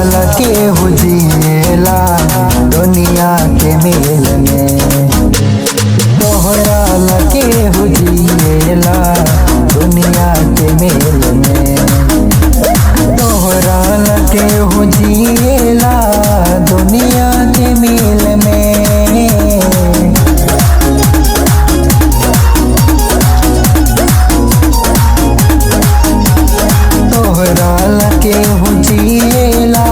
लके हो जिएला दुनिया के मेल में, तोहरा लके हो जिएला दुनिया के मेल में, तोहरा लके हो जिएला दुनिया के मेल में। तोहरा लके हो जिएला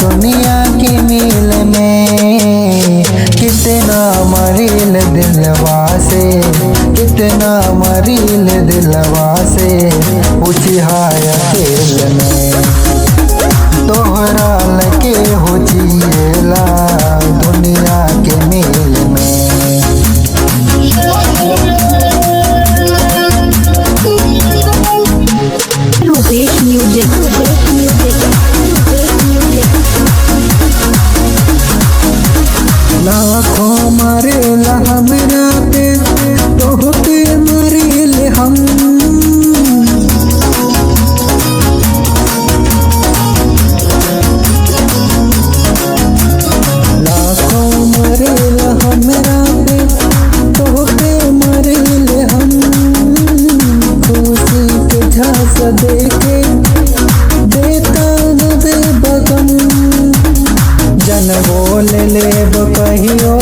दुनिया के मेल में। कितना मरील दिलवा से, कितना मरील दिलवा से पूछिहा अकेल में, तोहरा लके हो जिएला दुनिया के मेल में। Rupesh Music. Rupesh Music. Rupesh Music. लाखों मरेला हमरा पे तोहके मरेल हम, लाखों मरेला हमरा पे तोहके मरेल हम, खुशी के झांस देके देता न दे बगम, जन बोल लेब कहियो